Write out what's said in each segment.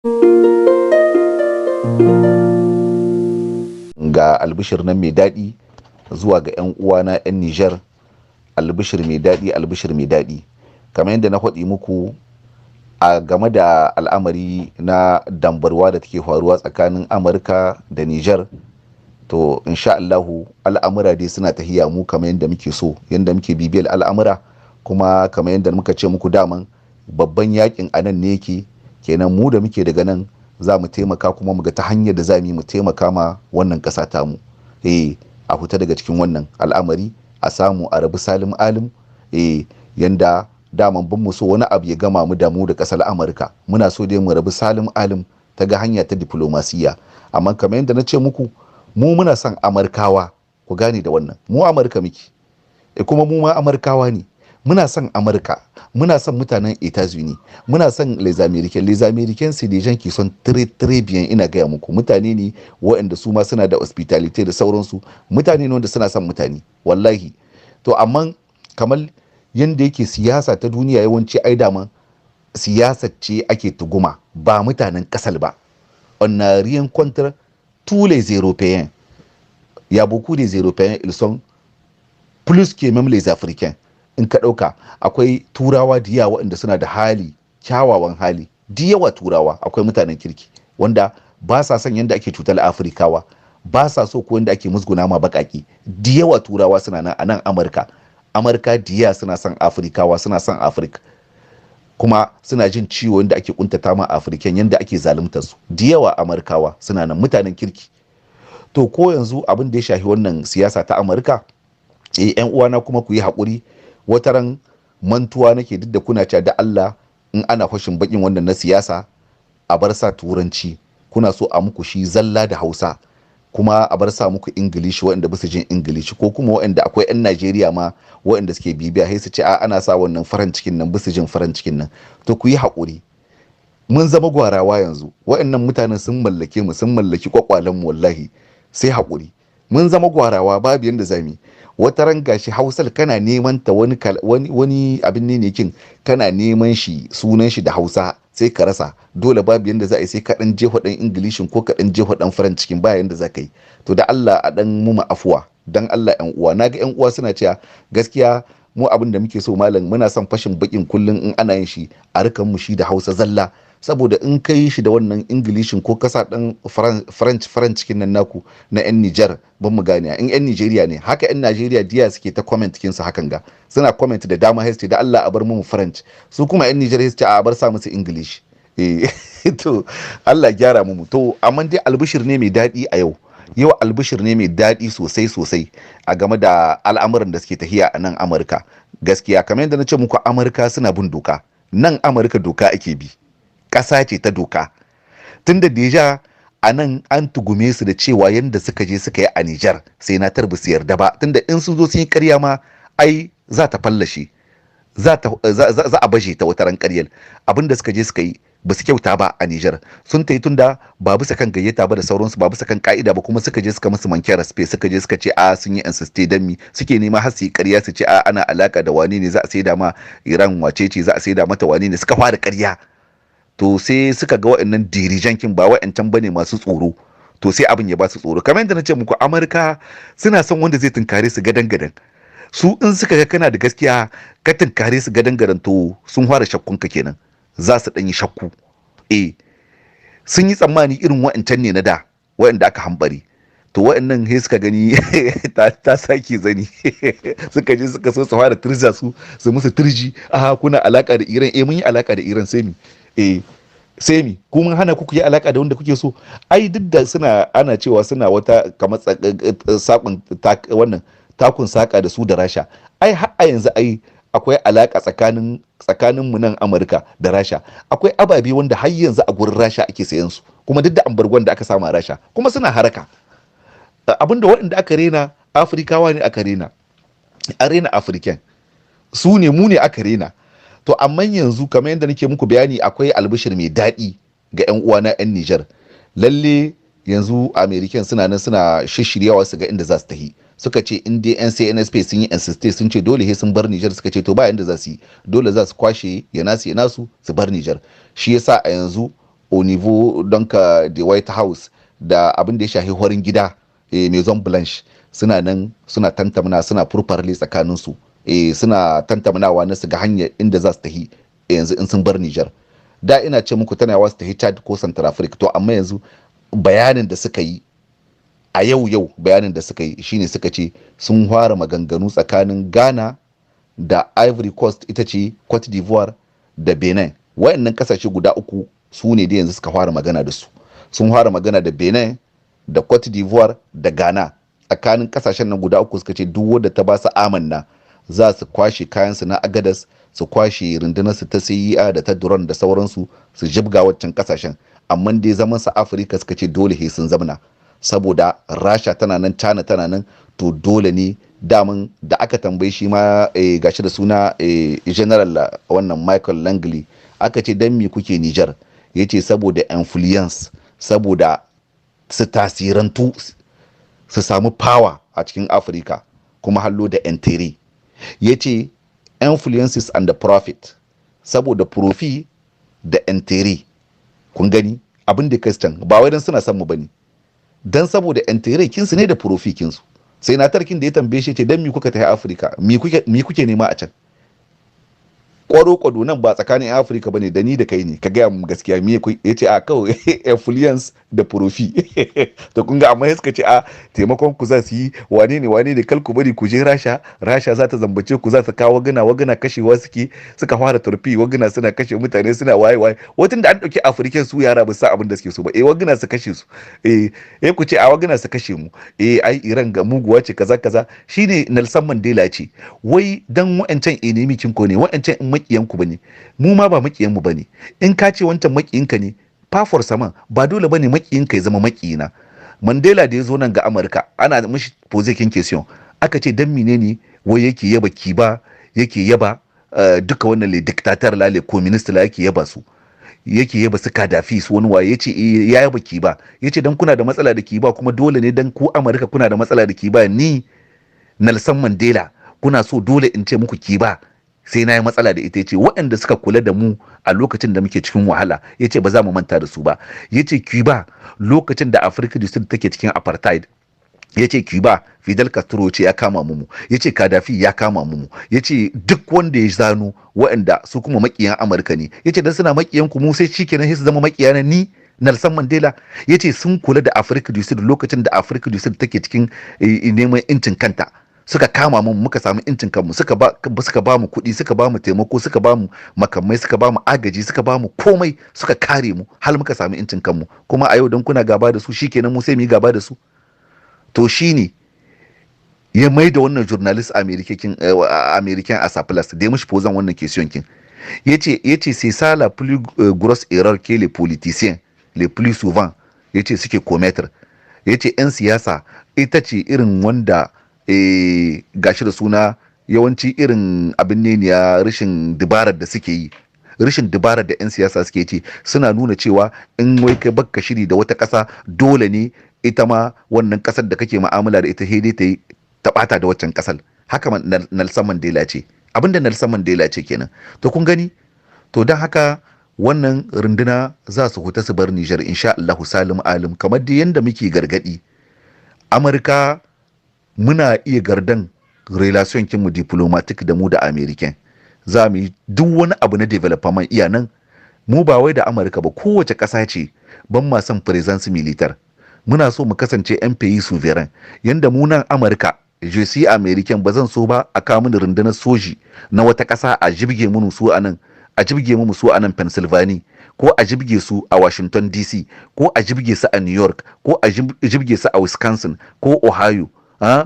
Ga albishir nan mai daɗi zuwa ga 'yan uwana 'yan Nijar. Albishir mai daɗi, albishir mai daɗi. Kamar yadda na faɗi muku a game da al'amari na dambarwa da take faruwa tsakanin Amurka da Nijar, to insha Allahu al'amura dai suna tahiya mu kamar yadda muke so, yadda muke bibiyar al'amura. Kuma kamar yadda muka ce muku daman, babban yakin a nan ne yake. Kenan mu da muke daga nan za mu taimaka, kuma mu ga ta hanyar da za mu yi mu taimaka ma wannan ƙasa tamu, a fita daga cikin wannan al'amari, a samu a rabu salim alim. Yanda daman bin mu so wani abu ya gama mu da mu da ƙasar Amurka, muna so dai mu rabu salim alim ta ga hanya ta diplomasiya. Amma kamar yadda na ce muku, mu muna son Amurkawa, ku gane da wannan. Mu Amurka muke, kuma mu ma Amurkawa ne. Muna son Amurka, muna son mutanen États-Unis, muna son les Américains. Les Américains, c'est des gens qui sont très très bien. Ina gaya muku, mutane ne waɗanda su ma suna da hospitality da sauransu. Mutane ne wanda suna son mutane, wallahi. To amma kamar yanda yake siyasa ta duniya, yawanci ai dama siyasa ce ake tuguma, ba mutanen kasar ba. On n'a rien contre tous les Européens. Il y a beaucoup des Européens, ils sont plus que même les Africains. In ka ɗauka, akwai Turawa da yawa waɗanda suna da hali, kyawawan hali da yawa. Turawa, akwai mutanen kirki wanda ba sa son yadda ake cutar Afirkawa, ba sa so ko yadda ake musguna ma baƙaƙe. Da yawa Turawa suna nan a nan Amurka. Amurka da yawa suna son Afirkawa, suna son Afirka, kuma suna jin ciwo yadda ake kuntata ma African, yadda ake zaluntar su. Da yawa Amurkawa suna nan mutanen kirki. To ko yanzu abin da ya shafi wannan siyasa ta Amurka, yan uwana, kuma ku yi haƙuri, wataran mantuwa nake. Duk da kuna cewa da Allah in ana fashin bakin wannan na siyasa a bar sa Turanci, kuna so a muku shi zalla da Hausa, kuma a bar sa muku Ingilishi, waɗanda ba su jin Ingilishi, ko kuma waɗanda akwai 'yan Najeriya ma waɗanda suke bibiya, sai su ce a ana sa wannan faran cikin nan, ba su jin faran cikin nan. To ku yi haƙuri, mun zama gwarawa yanzu. Waɗannan mutanen sun mallake mu, sun mallaki kwakwalen mu. Wallahi sai haƙuri, mun zama gwarawa, babu yanda zamu. Wata ran gashi Hausar kana neman ta, wani wani wani abin ne kin kana neman shi, sunan shi da Hausa, sai ka rasa. Dole babu yanda za a yi, sai ka dan jefa dan Ingilishin ko ka dan jefa dan Faran cikin, ba yanda za ka yi. To da Allah a dan muma afuwa, dan Allah yan uwa. Naga yan uwa suna cewa gaskiya mu abin da muke so, malam, muna son fashin bakin kullun in ana yin shi a rikan mu shi da Hausa zalla, saboda in ka yi shi da wannan Ingilishin ko kasa dan French French cikin nan naku na yan Niger, ban mu gane. In yan Nigeria ne haka, yan Nigeria diya suke ta comment cikin su hakan ga, suna comment da dama, sai da Allah a bar mu French. Su kuma yan Niger sai a bar sa musu English. To Allah gyara mu. To amma dai albishir ne mai daɗi a yau. Yau albishir ne mai daɗi sosai sosai a game da al'amuran da suke tahiya a nan Amurka. Gaskiya, kamar yadda na ce muku, Amurka suna bin doka. Nan Amurka doka ake bi, ƙasa ce ta doka. Tunda déjà a nan an tugume su da cewa yadda suka je suka yi a Nijar, sai na tarbi su yarda ba, tunda in sun zo sun yi ƙarya ma, ai za ta fallashe, za a baje ta wataran ƙaryar. Abin da suka je suka yi ba su kyauta ba a Nijar. Sun ta yi tunda ba bisa kan gayyata ba da sauransu, ba bisa kan ka'ida ba, kuma suka je suka musu manque respect. Suka je suka ce a sun yi insiste dan mi suke nema har su yi ƙarya, su ce a ana alaka da wani ne, za a saida ma Iran wace ce, za a saida mata wani ne. Suka fara ƙarya. To sai suka ga wa'annan dirijankin ba wa'ancan bane masu tsoro. To sai abin ya ba su tsoro. Kamar yadda na ce muku, Amurka suna son wanda zai tunkare su gadan gadan. Su in suka ga kana da gaskiya, ka tunkare su gadan gadan, to sun fara shakkun ka kenan, za su ɗan yi shakku. Sun yi tsammani irin wa'ancan ne na da wa'anda aka hambare. To wa'annan sai suka gani ta sake zani. Suka je suka so su fara turza su, su musu turji: "Aha, kuna alaka da Iran." Eh, mun yi alaka da Iran, sai mi? Sai mi? Ku mun hana ku yi alaka da wanda kuke so? Ai duk da suna, ana cewa suna wata kamar sakon wannan takun saka da su da Rasha, ai har a yanzu ai akwai alaka tsakanin mu nan Amurka da Rasha. Akwai ababe wanda har yanzu a gurin Rasha ake sayan su, kuma duk da embargon da aka samu a Rasha, kuma suna haraka. Abinda waɗanda aka rena, Afirkawa ne aka rena, a rena African su ne, mu ne aka rena. To amma yanzu, kamar yadda nake muku bayani, akwai albishir mai daɗi ga 'yan uwana 'yan Nijar. Lalle yanzu American suna nan suna shishiryawa su ga inda za su tahi. Suka ce in dai yan CNSP sun yi insiste, sun ce dole sai sun bar Nijar, suka ce to ba yanda za su yi, dole za su kwashe ya nasu ya nasu su bar Nijar. Shi yasa a yanzu Au niveau donc the White House da abin da ya shahi horin gida, Maison Blanche, suna nan suna tantamna, suna pourparlers tsakaninsu, suna tantamnawa na su ga hanyar inda za su tahi yanzu in sun bar Niger. Da ina ce muku tana yawa su tahi Chad ko Centrafrique. To amma yanzu bayanin da suka yi a yau yau, bayanin da suka yi shine suka ce sun fara maganganu tsakanin Ghana da Ivory Coast, ita ce Cote d'Ivoire, da Benin. Wayannan kasashe guda uku su ne da yanzu suka fara magana da su. Sun fara magana da Benin da Cote d'Ivoire da Ghana. Tsakanin kasashen nan guda uku suka ce duk wanda ta ba su amanna, za su kwashe kayansu na Agadas, su kwashe rundunarsu ta CIA da ta drone da sauransu, su jibga waccan kasashen. Amma dai zaman su Afirka, suka ce dole he sun zamna, saboda Rasha tana nan, China tana nan. To dole ne daman da aka tambayi shi ma, gashi da suna General wannan Michael Langley, aka ce dan me kuke Niger? Ya ce saboda influence, saboda su tasirantu, su samu power a cikin Afirka, kuma hallo da intérêt. Ya ce influences and the profit, saboda profit da intérêt. Kun gani abin da Christian ba wai dan suna son mu bane, dan saboda intérêt kinsu ne da profit kinsu. Sai na tarkin da ya tambaye shi, ce dan mi kuka tafi Afirka? Mi kuke nema a can? Kwaro kwado nan ba tsakanin Afirka bane, da ni da kai ne, ka gaya mu gaskiya, me ya ce? A kawai influence da profit. To kun ga, amma suka ce a taimakon ku za su yi, wane ne wane ne, kal ku bari ku je Rasha, Rasha za ta zambace ku, za ta kawo wagana, wagana kashewa suke. Suka fara turfi, wagana suna kashe mutane, suna waye waye. Watan da an dauki Afirken su yara ba sa abin da suke so ba. Wagana su kashe su, ku ce a wagana su kashe mu, ai Iran ga muguwa ce, kaza kaza. Shine Nelson Mandela ce wai dan wa'ancan enemy kin ko ne, wa'ancan in makiyan ku bane, mu ma ba makiyan mu bane. In ka ce wancan makiyinka ne, fafor saman ba dole bane makiyinka ya zama makiyina. Mandela da ya zo nan ga Amurka, ana mishi poser kin question, aka ce dan menene wai yake yaba Kiba, yake yaba duka wannan le dictateur la, le communiste la, yake yaba su, yake yaba su Kadafi, su wani waye? Yace ya yaba Kiba, yace dan kuna da matsala da Kiba, kuma dole ne dan ku Amurka kuna da matsala da Kiba, ni Nelson Mandela kuna so dole in ce muku Kiba sai na yi matsala da ita? Yace waɗanda suka kula da mu a lokacin da muke cikin wahala, yace ba za mu manta da su ba. Yace Cuba, lokacin da Afirka du Sud take cikin apartheid, yace Cuba, Fidel Castro ce ya kama mu, yace Gaddafi ya kama mu, yace duk wanda ya zano waɗanda su kuma makiyan Amurka ne, yace dan suna makiyan ku mu sai shikenan sai su zama makiya ni Nelson Mandela? Yace sun kula da Afirka du Sud lokacin da Afirka du Sud take cikin neman incin kanta, suka kama mu muka samu incin kanmu, suka ba mu kuɗi, suka ba mu taimako, suka ba mu makamai, suka ba mu agaji, suka ba mu komai, suka kare mu har muka samu incin kanmu. Kuma a yau don kuna gaba da su, shikenan mu sai mu yi gaba da su? To shine ya mai da wannan journaliste américain à sa place, da ya mishi posant wannan question kin, yace c'est ça la plus grosse erreur que les politiciens les plus souvent, yace, suke commettre. Yace yan siyasa ita ce irin wanda gashi da suna yawanci irin abin ne ya rashin dabarar da suke yi, rashin dabarar da 'yan siyasa suke ce suna nuna cewa in wai kai bakka shiri da wata ƙasa, dole ne ita ma wannan ƙasar da kake mu'amala da ita dai ta yi ta ɓata da waccan ƙasar. Haka Nelson Mandela ce, abinda Nelson Mandela ce kenan. To kun gani, to don haka wannan runduna za su huta su bar Nijar insha Allahu salim alim, kamar dai yanda muke gargadi Amurka. Muna iya garder relation kinmu diplomatique da mu da American, za mu yi duk wani abu na development iya nan. Mu ba wai da Amurka ba, kowace ƙasa ce, ban ma son présence militaire. Muna so mu kasance yan pays souverain. Yanda mu nan Amurka, je suis américain, ba zan so ba a kawo mini rundunar soji na wata ƙasa a jibge mu su a nan, a jibge mu su a nan Pennsylvania, ko a jibge su a Washington DC, ko a jibge su a New York, ko a jibge su a Wisconsin ko Ohio,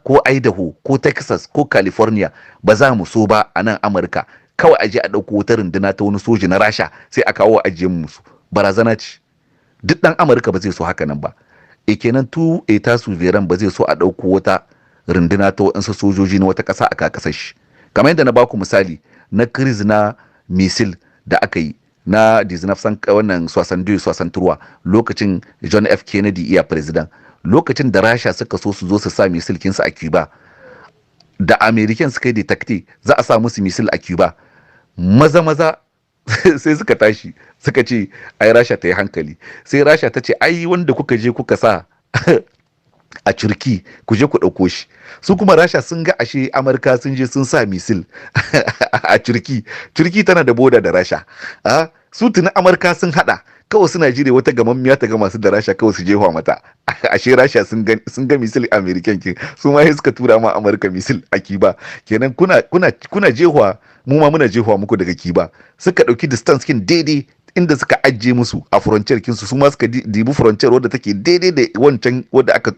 ko Idaho, ko Texas, ko California. Ba za mu so ba a nan Amurka kawai a je a ɗauko wata runduna ta wani soji na Rasha sai a kawo ajiye musu. Barazana ce. Duk ɗan Amurka ba zai so haka nan ba. E kenan tu état souverain ba zai so a ɗauko wata runduna ta waɗansu sojoji na wata ƙasa a ƙasar shi. Kamar yadda na baku misali na crise na missile da aka yi na 19 wannan 62 63, lokacin John F Kennedy iya president, lokacin da Rasha suka so su zo su sa missile kinsu a Cuba, da American suka yi détecté za a sa musu missile a Cuba, maza maza Sai suka tashi suka ce ai Rasha ta yi hankali. Sai Rasha ta ce ai wanda kuka je kuka sa a Turki, ku je ku ɗauko shi. Su kuma Rasha sun ga ashe Amurka sun je sun sa missile a Turki. Turki tana da boda da Rasha. A su tuni Amurka sun hada, kawai suna jire wata gamammiya ta gama su da Rasha, kawai su jefa mata. Ashe Rasha sun ga missile American kin, su ma suka tura ma Amurka missile a Kiba. Kenan kuna jehwa, mu ma muna jehwa muku daga Kiba. Suka ɗauki distance kin daidai inda suka ajiye musu a frontier kinsu, su ma suka dibi frontier wadda take daidai da wancan wadda aka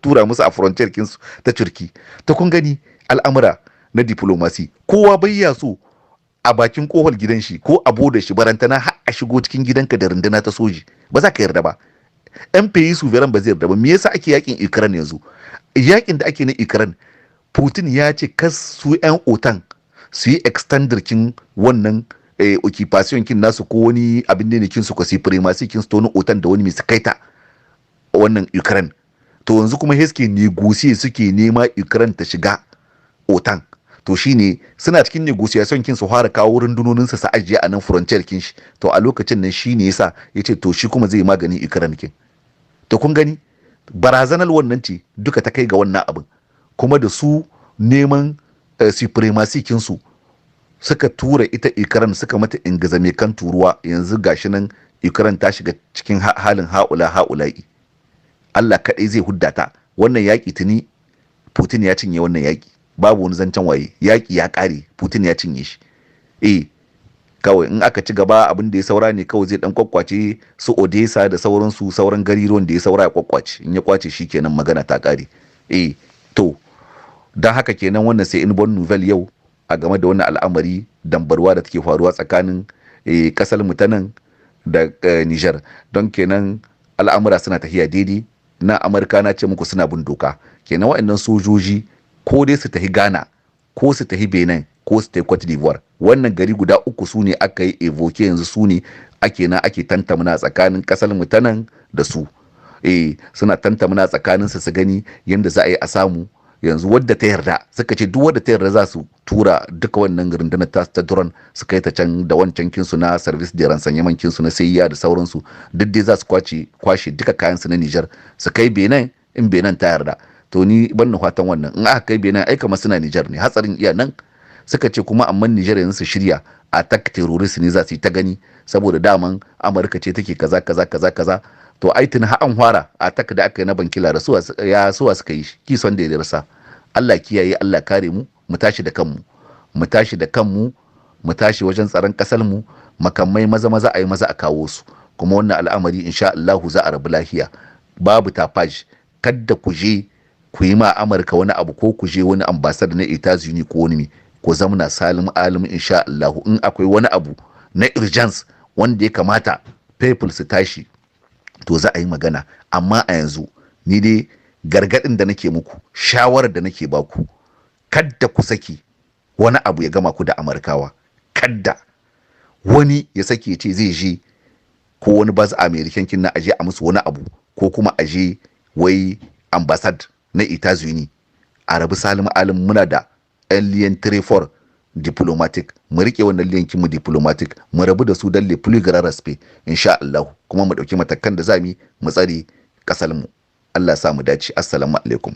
tura musu a frontier kinsu ta Turki. Ta kun gani al'amura na diplomasi, kowa bai ya so a bakin kohol gidan shi ko a boda shi, barantana har a shigo cikin gidanka da runduna ta soji. Ba za ka yarda ba. Yan pays souverain ba zai yarda ba. Me yasa ake yakin Ukraine yanzu? Yakin da ake na Ukraine, Putin ya ce kas su yan OTAN su yi extender kin wannan occupation kin nasu ko wani abin ne kin su ko supremacy kin su to OTAN da wani mai su kaita wannan Ukraine. To yanzu kuma suke negotiate, suke nema Ukraine ta shiga OTAN. To shine suna cikin negotiation kin su fara kawo rundunonin su ajiye a nan frontier kin shi. To a lokacin nan shine yasa yace to shi kuma zai magani Ukraine kin. To kun gani barazanar wannan ce duka ta kai ga wannan abin. Kuma da su neman supremacy kin su suka tura ita Ukraine, suka mata ingiza mai kan turuwa. Yanzu gashi nan Ukraine ta shiga cikin halin ha'ula ha'ula'i. Allah kaɗai zai hudda ta. Wannan yaƙi tuni Putin ya cinye wannan yaƙi, babu wani zancen waye, yaƙi ya ƙare, Putin ya cinye shi. Kawai in aka ci gaba, abin da ya saura ne kawai zai dan kwakwace su Odessa da sauransu, sauran gariruwan da ya saura ya kwakwace. In ya kwace shi kenan magana ta ƙare. To don haka kenan wannan sai in bonne nouvelle yau a game da wannan al'amari dambarwa da take faruwa tsakanin kasar mu ta nan da Niger. Don kenan al'amura suna tafiya daidai. Na Amurka na ce muku suna bin doka. Kenan waɗannan sojoji ko dai su tafi Ghana, ko su tafi Benin, ko su tafi Cote d'Ivoire. Wannan gari guda uku su ne aka yi évoqué yanzu, su ne ake na ake tantamna tsakanin kasar mu ta nan da su. Suna tantamna tsakanin su su gani yanda za a yi a samu yanzu wadda ta yarda. Suka ce duk wadda ta yarda za su tura duka wannan rundunar ta drone su kai ta can, da wancan kinsu na service de renseignement kinsu na sayayya da sauransu. Duk dai za su kwace kwashe duka kayan su na Niger su kai Benin in Benin ta yarda. To ni ban na fatan wannan. In aka kai Benin, ai kamar suna Niger ne, hatsarin iya nan. Suka ce kuma amma Niger yanzu su shirya, attaque terroriste ne za su yi ta gani, saboda daman Amurka ce take kaza kaza kaza kaza. To ai tun har an fara attaque da aka yi na Bankila da suwa ya suwa suka yi shi kison da ya rasa. Allah kiyaye, Allah kare mu. Mu tashi da kanmu, mu tashi da kanmu, mu tashi wajen tsaron kasar mu. Makamai maza maza a yi maza a kawo su. Kuma wannan al'amari insha Allahu za a rabu lafiya, babu tapage. Kadda ku je ku yi ma Amurka wani abu, ko ku je wani ambassador na Etats-Unis ko wani, ko zamna salim alim insha Allahu. In akwai wani abu na urgence wanda ya kamata people su tashi, to za a yi magana. Amma a yanzu ni dai gargadin da nake muku, shawarar da nake baku, kadda ku saki wani abu ya gama ku da Amurkawa. Kadda wani ya saki ya ce zai je ko wani base American kin na aje a musu wani abu, ko kuma aje wai ambassade na Etats-Unis. A rabu salim alim. Muna da yan lien très fort diplomatique, mu rike wannan lien mu diplomatique, mu rabu da su dan le plus grand respect insha Allah. Kuma mu dauki matakan da zamu mu tsare kasar mu. Allah sa mu dace. Assalamu alaikum.